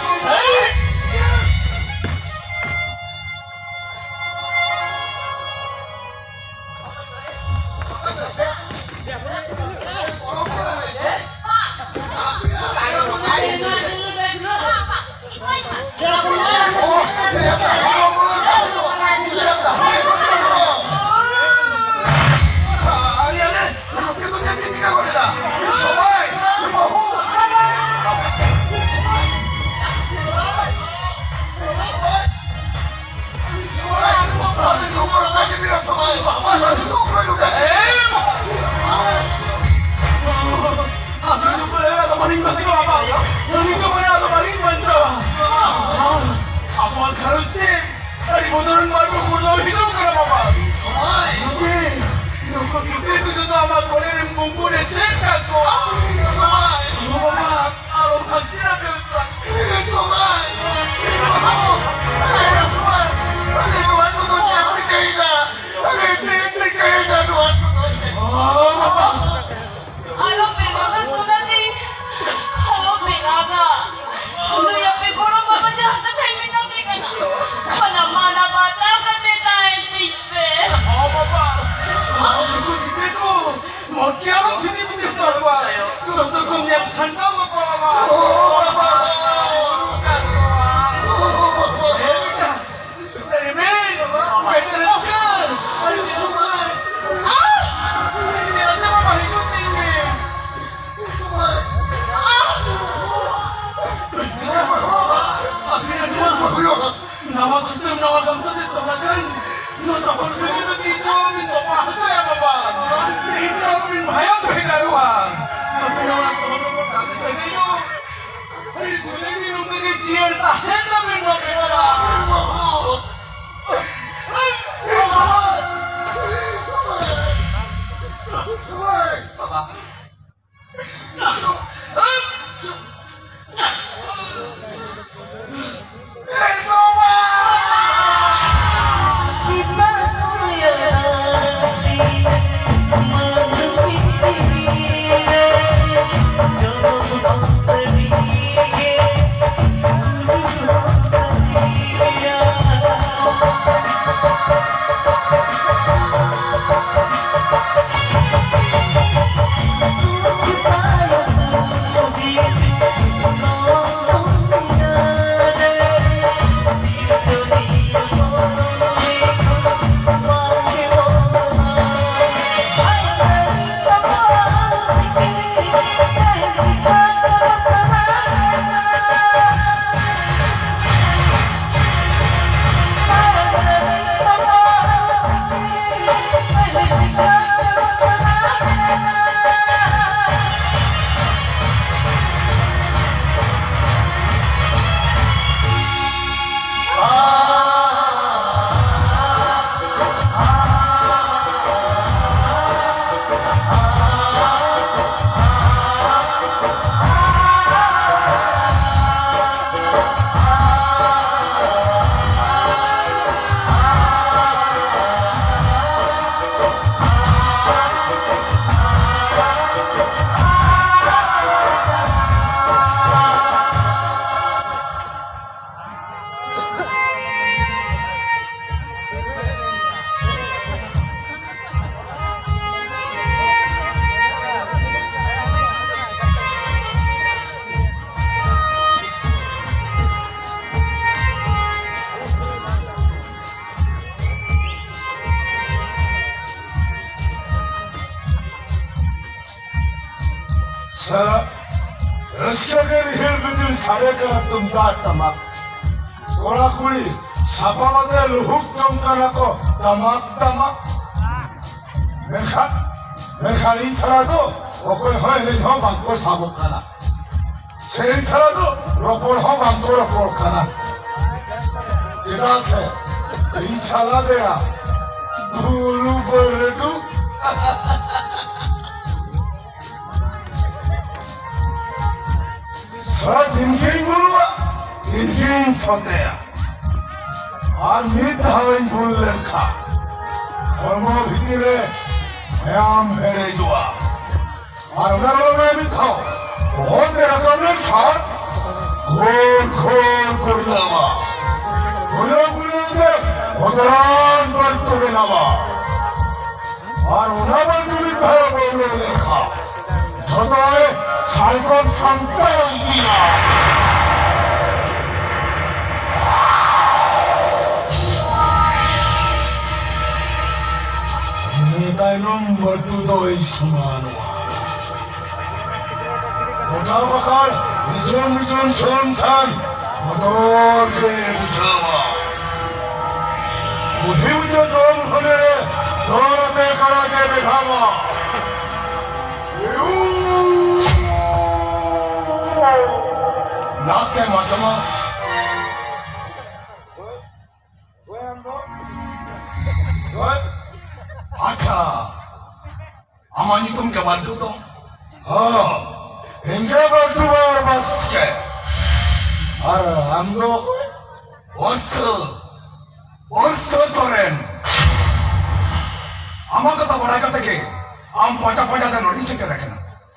ᱟᱵᱚᱣᱟᱜ ᱜᱷᱟᱨᱚᱸᱡᱽ ᱛᱮ ᱟᱹᱰᱤ ᱵᱚᱛᱚᱨᱟᱱ ᱵᱟᱹᱵᱩ ᱠᱚ ᱦᱤᱡᱩᱜ ᱠᱟᱱᱟ ᱵᱟᱵᱟ᱾ ᱱᱚᱛᱮ ᱱᱩᱠᱩ ᱜᱤᱫᱽᱨᱟᱹ ᱠᱚ ᱡᱚᱛᱚ ᱟᱢᱟᱜ ᱠᱚᱞᱮ ᱨᱮ ᱵᱩᱢᱵᱩ ᱨᱮ ᱥᱮᱱ ᱠᱟᱜ ᱠᱚᱣᱟ᱾ ᱵᱟᱵᱟ, ᱟᱞᱚᱢ ᱵᱷᱟᱹᱜᱤ ᱨᱮ ᱫᱟᱹᱲ ᱪᱚᱣᱟᱜ᱾ ᱥᱚᱢᱟᱭ! ᱥᱚᱢᱟᱭ! ᱟᱨᱮ ᱱᱚᱣᱟ ᱠᱚᱫᱚ ᱪᱮᱫ ᱪᱤᱠᱟᱹᱭᱮᱱᱟ? ᱟᱨᱮ ᱪᱮᱫ ᱪᱤᱠᱟᱹᱭᱮᱱᱟ ᱱᱚᱣᱟ ᱠᱚᱫᱚ? ᱪᱮᱫ? ᱚ, ᱵᱟᱵᱟ! ᱟᱞᱚ ᱯᱮ ᱨᱟᱜᱟ ᱥᱳᱱᱟ ᱛᱤᱧ, ᱟᱞᱚ ᱯᱮ ᱨᱟᱜᱟ᱾ ᱱᱩᱭ ᱟᱯᱮ ᱜᱚᱲᱚᱢ ᱵᱟᱵᱟ ᱡᱟᱦᱟᱸ ᱠᱟᱛᱷᱟᱭ ᱢᱮᱛᱟ ᱯᱮ ᱠᱟᱱᱟ, ᱚᱱᱟ ᱢᱟᱱᱟ ᱵᱟᱛᱟᱣ ᱠᱟᱛᱮ ᱛᱟᱦᱮᱱ ᱛᱤᱧ ᱯᱮ᱾ ᱚ ᱵᱟᱵᱟ, ᱟᱢ ᱱᱩᱠᱩ ᱜᱤᱫᱽᱨᱟᱹ ᱠᱚ ᱢᱚᱪᱟ ᱟᱞᱚᱢ ᱪᱷᱤᱛᱤ ᱵᱤᱛᱤ ᱦᱚᱪᱚ ᱟᱠᱚᱣᱟ᱾ ᱡᱚᱛᱚ ᱠᱚ ᱧᱮᱞ ᱥᱟᱢᱴᱟᱣ ᱠᱟᱠᱚᱣᱟ ᱵᱟᱵᱟ᱾ ᱚ ᱵᱟᱵᱟ! ᱱᱚᱣᱟ ᱥᱩᱛᱟᱹᱢ ᱱᱟᱣᱟ ᱜᱟᱢᱪᱷᱟ ᱛᱮ ᱛᱚᱞ ᱟᱠᱟᱱ ᱱᱚᱣᱟ ᱛᱚᱯᱚᱞ ᱥᱟᱹᱜᱟᱹᱭ ᱫᱚ ᱛᱤᱥ ᱦᱚᱸ ᱵᱤᱱ ᱛᱚᱯᱟᱜ ᱦᱚᱪᱚᱭᱟ ᱵᱟᱵᱟ᱾ ᱛᱤᱥ ᱦᱚᱸ ᱵᱤᱱ ᱵᱷᱟᱭᱚᱸ ᱵᱷᱮᱜᱟᱨᱚᱜᱼᱟ᱾ ᱟᱯᱮ ᱦᱚᱲᱟᱜ ᱛᱚᱞ ᱫᱚ ᱜᱟᱛᱮ ᱥᱟᱹᱜᱟᱹᱭ ᱫᱚ ᱟᱹᱰᱤ ᱥᱩᱨ ᱨᱮ ᱱᱚᱝᱠᱟ ᱜᱮ ᱡᱤᱭᱟᱹᱲ ᱛᱟᱦᱮᱱ ᱛᱟᱵᱮᱱ ᱢᱟ ᱵᱮᱴᱟ᱾ ᱵᱟᱵᱟ᱾ ᱥᱟᱞᱟ, ᱨᱟᱹᱥᱠᱟᱹ ᱜᱮ ᱨᱤᱦᱤᱲ ᱵᱤᱫᱤᱲ ᱥᱟᱰᱮ ᱠᱟᱱᱟ ᱛᱩᱢᱫᱟᱜ ᱴᱟᱢᱟᱠ᱾ ᱠᱚᱲᱟ ᱠᱩᱲᱤ ᱥᱟᱯᱟ ᱵᱟᱫᱮ ᱞᱩᱦᱩᱠ ᱡᱚᱝ ᱠᱟᱱᱟ ᱠᱚ ᱛᱟᱢᱟᱠ ᱛᱟᱢᱟᱠ᱾ ᱢᱮᱱᱠᱷᱟᱱ, ᱢᱮᱱᱠᱷᱟᱱ ᱤᱧ ᱥᱟᱞᱟᱜ ᱫᱚ ᱚᱠᱚᱭ ᱦᱚᱸ ᱮᱱᱮᱡ ᱦᱚᱸ ᱵᱟᱝᱠᱚ ᱥᱟᱵᱚᱜ ᱠᱟᱱᱟ, ᱥᱮᱨᱮᱧ ᱥᱟᱞᱟᱜ ᱫᱚ ᱨᱚᱯᱚᱲ ᱦᱚᱸ ᱵᱟᱝᱠᱚ ᱨᱚᱯᱚᱲ ᱠᱟᱱᱟ᱾ ᱪᱮᱫᱟᱜ ᱥᱮ ᱤᱧ ᱥᱟᱞᱟᱜ ᱨᱮᱭᱟᱜ ᱵᱷᱩᱞᱩ ᱵᱟᱹᱨᱰᱩ ᱥᱟᱨᱟ ᱫᱤᱱ ᱜᱤᱧ ᱵᱩᱞᱩᱜᱼᱟ, ᱫᱤᱱ ᱜᱤᱧ ᱥᱚᱛᱮᱭᱟ᱾ ᱟᱨ ᱢᱤᱫ ᱫᱷᱟᱣ ᱤᱧ ᱵᱩᱞ ᱞᱮᱱᱠᱷᱟᱱ ᱦᱚᱲᱢᱚ ᱵᱷᱤᱛᱤᱨ ᱨᱮ ᱢᱟᱭᱟᱢ ᱦᱮᱰᱮᱡᱚᱜᱼᱟ᱾ ᱟᱨ ᱚᱱᱟ ᱨᱮ ᱚᱱᱟ ᱢᱤᱫ ᱫᱷᱟᱣ ᱵᱚᱦᱚᱜ ᱛᱮ ᱨᱟᱠᱟᱵ ᱞᱮᱱᱠᱷᱟᱱ ᱜᱷᱳᱨ ᱜᱷᱳᱨ ᱜᱩᱨᱞᱟᱹᱣᱟ᱾ ᱜᱩᱨᱞᱟᱹᱣ ᱜᱩᱨᱞᱟᱹᱣ ᱛᱮ ᱵᱚᱛᱚᱨᱟᱱ ᱵᱟᱹᱨᱰᱩ ᱵᱮᱱᱟᱣᱟ᱾ ᱟᱨ ᱚᱱᱟ ᱵᱟᱹᱨᱰᱩ ᱢᱤᱫ ᱫᱷᱟᱣ ᱵᱚᱞᱚ ᱞᱮᱱᱠᱷᱟᱱ ᱡᱷᱚᱛᱚᱭ ᱥᱟᱞᱠᱚᱢ ᱥᱟᱢᱴᱟᱣ ᱤᱫᱤᱭᱟ᱾ ᱤᱱᱟᱹ ᱛᱟᱭᱱᱚᱢ ᱵᱟᱹᱨᱰᱩ ᱫᱚᱭ ᱥᱚᱢᱟᱱᱚᱜᱼᱟ᱾ ᱜᱚᱴᱟ ᱯᱟᱠᱟᱲ ᱱᱤᱡᱚᱱ ᱱᱤᱡᱚᱱ ᱥᱚᱱ ᱥᱟᱱ ᱵᱚᱛᱚᱨ ᱜᱮ ᱵᱩᱡᱷᱟᱹᱣᱟ᱾ ᱠᱩᱞᱦᱤ ᱢᱩᱪᱟᱹᱫ ᱫᱚᱢ ᱦᱟᱹᱱᱮ ᱨᱮ ᱫᱚᱨ ᱟᱛᱮ ᱠᱟᱨᱟᱡᱮ ᱵᱮᱵᱷᱟᱣᱟ᱾ ᱱᱟᱥᱮ ᱢᱟᱡᱚᱢᱟ᱾ ᱟᱪᱪᱷᱟ, ᱟᱢᱟᱜ ᱧᱩᱛᱩᱢ ᱜᱮ ᱵᱟᱹᱨᱰᱩ ᱛᱚ? ᱦᱚᱸ, ᱤᱧ ᱜᱮ ᱵᱟᱹᱨᱰᱩ ᱵᱟᱨ ᱵᱟᱥᱠᱮ᱾ ᱟᱨ ᱟᱢ ᱫᱚ ᱚᱠᱚᱭ? ᱵᱚᱨᱥᱟᱹ, ᱵᱚᱨᱥᱟᱹ ᱥᱚᱨᱮᱱ᱾ ᱟᱢᱟᱜ ᱠᱟᱛᱷᱟ ᱵᱟᱲᱟᱭ ᱠᱟᱛᱮ ᱜᱮ ᱟᱢ ᱯᱟᱸᱡᱟ ᱯᱟᱸᱡᱟ ᱛᱮ ᱱᱚᱰᱮᱧ ᱥᱮᱴᱮᱨ ᱟᱠᱟᱱᱟ᱾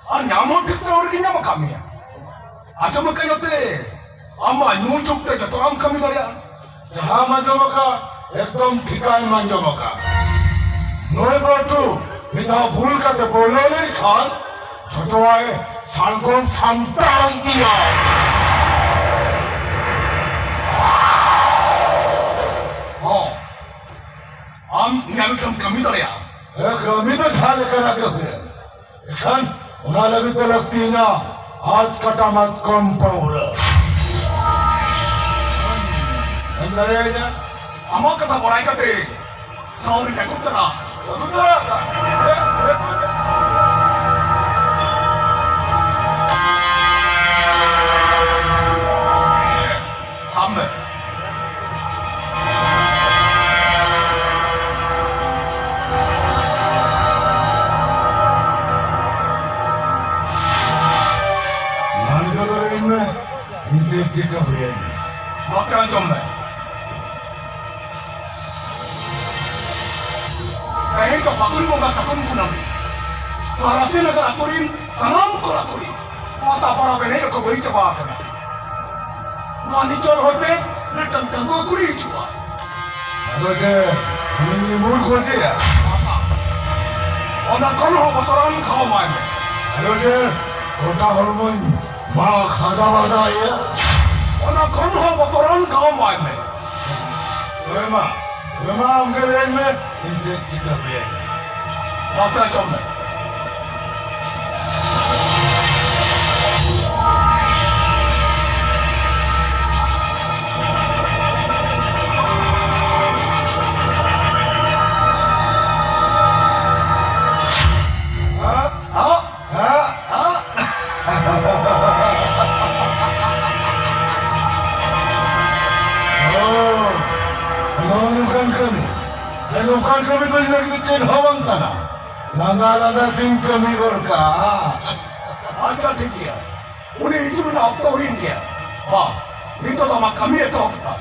ᱟᱨ ᱧᱟᱢ ᱦᱚᱸ ᱴᱷᱤᱠ ᱴᱷᱟᱠ ᱨᱮᱜᱮ ᱧᱟᱢ ᱟᱠᱟᱫ ᱢᱮᱭᱟ᱾ ᱟᱸᱡᱚᱢ ᱟᱠᱟᱫ ᱧᱚᱜ ᱛᱮ ᱟᱢ ᱢᱟ ᱧᱩ ᱪᱩᱠ ᱛᱮ ᱡᱚᱛᱚᱣᱟᱜ ᱮᱢ ᱠᱟᱹᱢᱤ ᱫᱟᱲᱮᱭᱟᱜᱼᱟ᱾ ᱡᱟᱦᱟᱸᱢ ᱟᱸᱡᱚᱢ ᱟᱠᱟᱫ, ᱮᱠᱫᱚᱢ ᱴᱷᱤᱠᱟᱹᱱ ᱟᱸᱡᱚᱢ ᱟᱠᱟᱫ᱾ ᱱᱩᱭ ᱵᱟᱹᱨᱰᱩ ᱢᱤᱫ ᱫᱷᱟᱣ ᱵᱷᱩᱞ ᱠᱟᱛᱮ ᱵᱚᱞᱚ ᱞᱮᱱᱠᱷᱟᱱ ᱡᱚᱛᱚᱣᱟᱜ ᱥᱟᱞᱜᱚᱢ ᱥᱟᱢᱴᱟᱣ ᱤᱫᱤᱭᱟ᱾ ᱦᱚᱸ, ᱟᱢ ᱤᱧᱟᱹᱜ ᱢᱤᱫᱴᱟᱝ ᱠᱟᱹᱢᱤ ᱫᱟᱲᱮᱭᱟᱜᱼᱟ᱾ ᱦᱮᱸ, ᱠᱟᱹᱢᱤ ᱫᱚ ᱡᱟᱦᱟᱸ ᱞᱮᱠᱟᱱᱟᱜ ᱜᱮ ᱦᱩᱭᱮᱱ, ᱮᱠᱷᱟᱱ ᱚᱱᱟ ᱞᱟᱹᱜᱤᱫ ᱛᱮ ᱞᱟᱹᱠᱛᱤᱭᱮᱱᱟ ᱟᱫ ᱠᱟᱴᱟ ᱢᱟᱛᱠᱚᱢ ᱯᱟᱹᱣᱨᱟᱹ᱾ ᱫᱟᱲᱮᱭᱟᱹᱧᱟ᱾ ᱟᱢᱟᱜ ᱠᱟᱛᱷᱟ ᱵᱟᱲᱟᱭ ᱠᱟᱛᱮ ᱥᱟᱶᱨᱤᱧ ᱟᱹᱜᱩ ᱩᱛᱟᱹᱨᱟ᱾ ᱟᱹᱜᱩ ᱩᱛᱟᱹᱨᱟ᱾ ᱥᱟᱵ ᱢᱮ᱾ ᱢᱟᱱ ᱠᱚᱫᱚ ᱞᱟᱹᱭ ᱢᱮ᱾ ᱤᱧ ᱪᱮᱫ ᱪᱤᱠᱟᱹ ᱦᱩᱭᱟᱹᱧᱟ? ᱱᱚᱛᱮ ᱟᱸᱡᱚᱢ ᱢᱮ᱾ ᱛᱮᱦᱮᱧ ᱫᱚ ᱯᱷᱟᱹᱜᱩᱱ ᱵᱚᱸᱜᱟ ᱥᱟᱹᱜᱩᱱ ᱠᱩᱱᱟᱹᱢᱤ᱾ ᱱᱚᱣᱟ ᱨᱟᱥᱤᱱᱟᱜᱟᱨ ᱟᱛᱳ ᱨᱤᱱ ᱥᱟᱱᱟᱢ ᱠᱚᱲᱟ ᱠᱩᱲᱤ ᱯᱟᱛᱟ ᱯᱚᱨᱚᱵᱽ ᱮᱱᱮᱡ ᱨᱮᱠᱚ ᱵᱟᱹᱭ ᱪᱟᱵᱟ ᱟᱠᱟᱱᱟ᱾ ᱱᱚᱣᱟ ᱱᱤᱪᱚᱞ ᱦᱚᱨᱛᱮ ᱢᱤᱫᱴᱟᱝ ᱰᱟᱺᱜᱩᱣᱟᱹ ᱠᱩᱲᱤ ᱦᱤᱡᱩᱜᱼᱟ᱾ ᱟᱫᱚ ᱪᱮᱫ ᱩᱱᱤ ᱧᱩᱢᱩᱨ ᱜᱚᱡᱮᱭᱟ? ᱚᱱᱟ ᱠᱷᱚᱱ ᱦᱚᱸ ᱵᱚᱛᱚᱨᱟᱱ ᱜᱷᱟᱣ ᱮᱢᱟᱭ ᱢᱮ᱾ ᱟᱫᱚ ᱪᱮᱫ ᱜᱚᱴᱟ ᱦᱚᱲᱢᱚᱧ ᱢᱟᱜ ᱦᱟᱫᱟ ᱵᱟᱫᱟᱭᱟ? ᱚᱱᱟ ᱠᱷᱚᱱ ᱦᱚᱸ ᱵᱚᱛᱚᱨᱟᱱ ᱜᱷᱟᱣ ᱮᱢᱟᱭ ᱢᱮ᱾ ᱛᱚᱵᱮ ᱢᱟ, ᱛᱚᱵᱮ ᱢᱟ ᱟᱢᱜᱮ ᱞᱟᱹᱭ ᱢᱮ, ᱤᱧ ᱪᱮᱫ ᱪᱤᱠᱟᱹ ᱦᱩᱭᱟᱹᱧᱟ? ᱱᱚᱛᱮ ᱟᱸᱡᱚᱢ ᱢᱮ᱾ ᱦᱮᱸ? ᱦᱮᱸ? ᱦᱮᱸ? ᱚ, ᱱᱚᱜᱼᱚ ᱱᱚᱝᱠᱟᱱ ᱠᱟᱹᱢᱤ᱾ ᱱᱚᱝᱠᱟᱱ ᱠᱟᱹᱢᱤ ᱫᱚ ᱤᱧ ᱞᱟᱹᱜᱤᱫ ᱫᱚ ᱪᱮᱫ ᱦᱚᱸ ᱵᱟᱝ ᱠᱟᱱᱟ᱾ ᱞᱟᱸᱫᱟ ᱞᱟᱸᱫᱟ ᱛᱤᱧ ᱠᱟᱹᱢᱤ ᱜᱚᱫ ᱠᱟᱜᱼᱟ᱾ ᱟᱪᱪᱷᱟ, ᱴᱷᱤᱠ ᱜᱮᱭᱟ᱾ ᱩᱱᱤ ᱦᱤᱡᱩᱜ ᱨᱮᱱᱟᱜ ᱚᱠᱛᱚ ᱦᱩᱭᱮᱱ ᱜᱮᱭᱟ᱾ ᱢᱟ, ᱱᱤᱛᱚᱜ ᱫᱚ ᱟᱢᱟᱜ ᱠᱟᱹᱢᱤ ᱮᱛᱚᱦᱚᱵ ᱛᱟᱢ᱾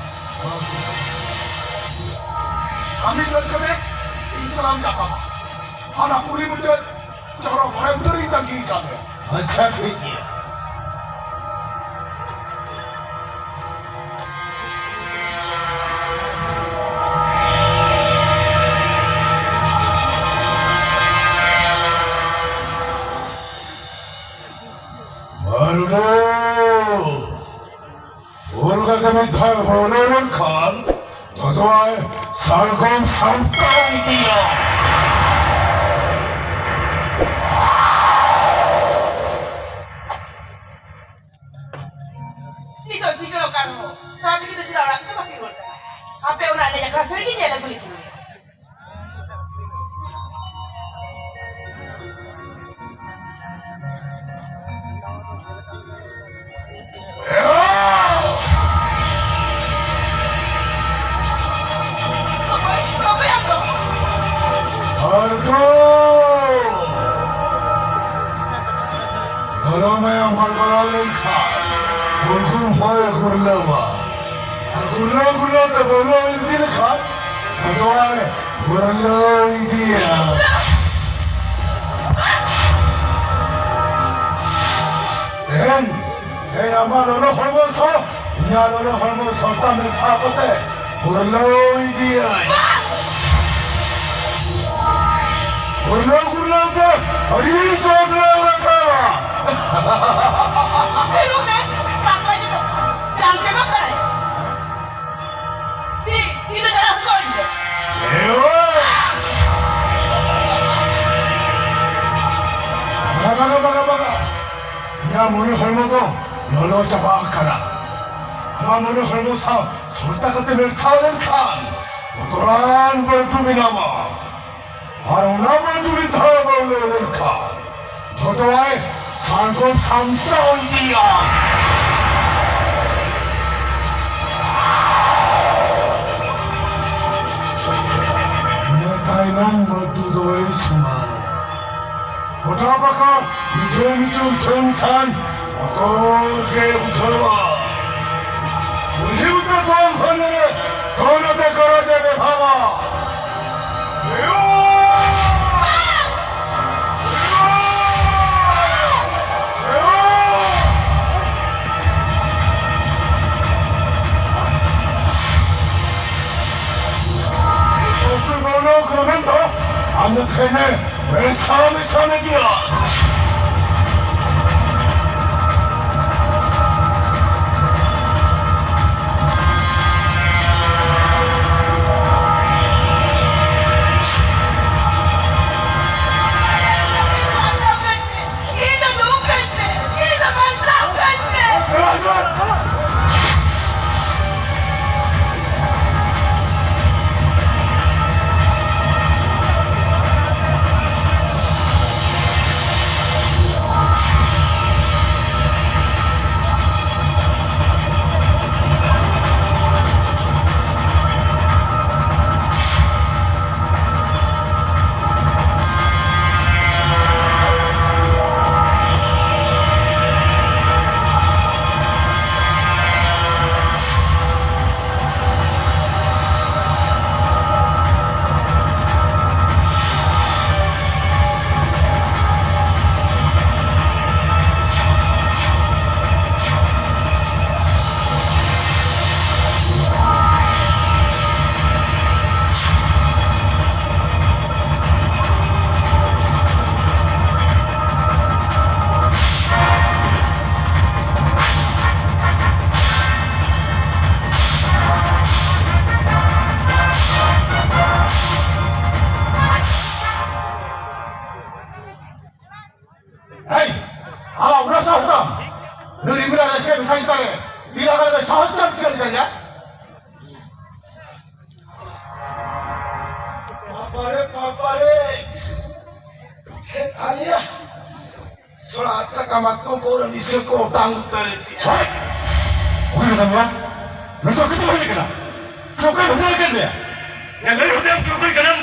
ᱠᱟᱹᱢᱤ ᱥᱟᱹᱛ ᱠᱟᱛᱮ ᱤᱧ ᱥᱟᱞᱟᱜ ᱧᱟᱯᱟᱢᱟ᱾ ᱦᱟᱱᱟ ᱠᱩᱞᱦᱤ ᱢᱩᱪᱟᱹᱫ ᱪᱚᱨᱚᱠ ᱢᱚᱬᱮ ᱵᱩᱴᱟᱹ ᱨᱤᱧ ᱛᱟᱺᱜᱤ ᱠᱟᱜ ᱢᱮᱭᱟ᱾ ᱟᱪᱪᱷᱟ, ᱴᱷᱤᱠ ᱜᱮᱭᱟ᱾ ᱵᱟᱹᱨᱰᱩ! ᱵᱷᱩᱞ ᱠᱟᱛᱮ ᱢᱤᱫ ᱫᱷᱟᱣ ᱵᱚᱞᱚ ᱞᱮᱱᱠᱷᱟᱱ ᱛᱚᱫᱚᱣᱟᱭ ᱥᱟᱲᱜᱚᱢ ᱥᱟᱢᱴᱟᱣ ᱤᱫᱤᱭᱟ᱾ ᱱᱤᱛᱚᱜ ᱥᱤᱸᱜᱟᱹᱲᱚᱜ ᱠᱟᱱ ᱨᱮᱦᱚᱸ, ᱥᱟᱨ ᱛᱟᱹᱠᱤᱱ ᱫᱚ ᱪᱮᱫᱟᱜ ᱚᱲᱟᱜ ᱛᱮ ᱵᱟᱹᱠᱤᱱ ᱨᱩᱣᱟᱹᱲ ᱠᱟᱱᱟ? ᱮᱱᱮᱡ ᱟᱠᱷᱲᱟ ᱥᱮᱫ ᱜᱮ ᱧᱮᱞ ᱟᱹᱜᱩ ᱞᱮᱫ ᱠᱚᱣᱟ᱾ ᱚᱠᱚᱭ, ᱚᱠᱚᱭ ᱟᱢ ᱫᱚ? ᱦᱚᱲ ᱠᱚ! ᱵᱚᱞᱚ ᱢᱟᱭᱟᱢ ᱜᱟᱞᱢᱟᱨᱟᱣ ᱞᱮᱱᱠᱷᱟᱱ ᱩᱱᱠᱩ ᱦᱚᱸᱭ ᱜᱩᱨᱞᱟᱹᱣᱟ᱾ ᱟᱨ ᱜᱩᱨᱞᱟᱹᱣ ᱜᱩᱨᱞᱟᱹᱣ ᱛᱮ ᱵᱚᱞᱚ ᱤᱫᱤ ᱞᱮᱠᱷᱟᱱ ᱡᱚᱛᱚᱣᱟᱭ ᱜᱩᱨᱞᱟᱹᱣ ᱤᱫᱤᱭᱟ᱾ ᱛᱮᱦᱮᱧ, ᱛᱮᱦᱮᱧ ᱟᱢᱟᱜ ᱞᱚᱞᱚ ᱦᱚᱲᱢᱚ ᱥᱟᱶ ᱤᱧᱟᱹᱜ ᱞᱚᱞᱚ ᱦᱚᱲᱢᱚ ᱥᱚᱨᱛᱟ ᱢᱮᱥᱟ ᱠᱟᱛᱮ ᱜᱩᱨᱞᱟᱹᱣ ᱤᱫᱤᱭᱟᱹᱧ᱾ ᱜᱩᱨᱞᱟᱹᱣ ᱜᱩᱨᱞᱟᱹᱣ ᱛᱮ ᱟᱹᱰᱤ ᱪᱚᱴ ᱞᱮ ᱨᱟᱠᱟᱵᱟ᱾ ᱛᱷᱤᱨᱚᱜ ᱢᱮ, ᱯᱟᱜᱽᱞᱟ ᱜᱮᱫᱚᱜ, ᱡᱟᱝ ᱜᱮᱫᱚᱜ ᱠᱟᱱᱟᱭ᱾ ᱤᱧ, ᱤᱧ ᱫᱚ ᱪᱟᱞᱟᱣ ᱦᱚᱪᱚᱣᱟᱹᱧ ᱢᱮ᱾ ᱮ ᱳᱭ! ᱵᱟᱜᱟ, ᱵᱟᱜᱟ, ᱵᱟᱜᱟ, ᱵᱟᱜᱟ᱾ ᱤᱧᱟᱹᱜ ᱢᱚᱱᱮ ᱦᱚᱲᱢᱚ ᱫᱚ ᱞᱚᱞᱚ ᱪᱟᱵᱟ ᱟᱠᱟᱱᱟ᱾ ᱟᱢᱟᱜ ᱢᱚᱱᱮ ᱦᱚᱲᱢᱚ ᱥᱟᱶ ᱥᱚᱨᱛᱟ ᱠᱟᱛᱮ ᱢᱮᱥᱟ ᱞᱮᱱᱠᱷᱟᱱ ᱵᱚᱛᱚᱨᱟᱱ ᱵᱟᱹᱨᱰᱩ ᱵᱮᱱᱟᱣᱟ᱾ ᱟᱨ ᱚᱱᱟ ᱵᱟᱹᱨᱰᱩ ᱢᱤᱫ ᱫᱷᱟᱣ ᱵᱚᱞᱚ ᱞᱮᱱᱠᱷᱟᱱ ᱡᱷᱚᱛᱚᱣᱟᱭ ᱥᱟᱨᱜᱚᱞ ᱥᱟᱢᱴᱟᱣ ᱤᱫᱤᱭᱟ᱾ ᱤᱱᱟᱹ ᱛᱟᱭᱱᱚᱢ ᱵᱟᱹᱨᱰᱩ ᱫᱚᱭ ᱥᱚᱢᱟᱱᱚᱜᱼᱟ᱾ ᱜᱚᱴᱟ ᱯᱟᱠᱟ ᱢᱤᱴᱷᱩ ᱢᱤᱴᱷᱩ ᱥᱮᱱ ᱥᱟᱱ ᱵᱚᱛᱚᱨ ᱜᱮ ᱵᱩᱡᱷᱟᱹᱣᱟ᱾ ᱠᱩᱞᱦᱤ ᱩᱛᱟᱹᱨ ᱫᱚᱱ ᱵᱷᱟᱹᱱ ᱨᱮ ᱫᱚᱱ ᱟᱛᱮ ᱠᱟᱨᱟᱡᱟ ᱜᱮ ᱵᱷᱟᱜᱟ᱾ ᱟᱢ ᱫᱚ ᱛᱟᱦᱮᱱ ᱢᱮ, ᱢᱮᱥᱟ ᱢᱮᱥᱟ ᱢᱮ ᱜᱮᱭᱟ᱾ ᱚᱱᱟ ᱥᱟᱶ ᱦᱩᱫᱟᱢ᱾ ᱱᱩᱭ ᱨᱤᱢᱤᱞ ᱟᱨ ᱨᱟᱹᱥᱠᱟᱹ ᱢᱮᱥᱟ ᱠᱟᱛᱮ ᱛᱤᱱᱟᱹᱜ ᱜᱟᱱ ᱫᱚ ᱥᱟᱦᱚᱥ ᱛᱮᱢ ᱪᱤᱠᱟᱹ ᱫᱟᱲᱮᱭᱟᱜᱼᱟ? ᱵᱟᱵᱟᱨᱮ, ᱵᱟᱵᱟᱨᱮ᱾ ᱪᱮᱫ ᱟᱞᱮᱭᱟ? ᱥᱚᱲᱟ ᱟᱛᱨᱟ ᱠᱟᱢᱟᱛ ᱠᱚ ᱵᱚᱨ ᱱᱤᱥᱟᱹ ᱠᱚ ᱚᱴᱟᱝ ᱩᱛᱟᱹᱨ ᱮᱫ ᱛᱤᱧᱟ᱾ ᱦᱳᱭ! ᱚᱠᱚᱭ ᱠᱟᱱᱟᱢ ᱭᱟ? ᱱᱤᱛᱚᱜ ᱠᱟᱹᱴᱤᱡ ᱦᱩᱭ ᱠᱟᱱᱟ᱾ ᱥᱮ ᱚᱠᱚᱭ ᱵᱷᱮᱡᱟ ᱟᱠᱟᱫ ᱢᱮᱭᱟ? ᱭᱟ, ᱞᱟᱹᱭ ᱦᱚᱫᱮ ᱟᱢ ᱪᱮᱫ ᱚᱠᱚᱭ ᱠᱟᱱᱟᱢ?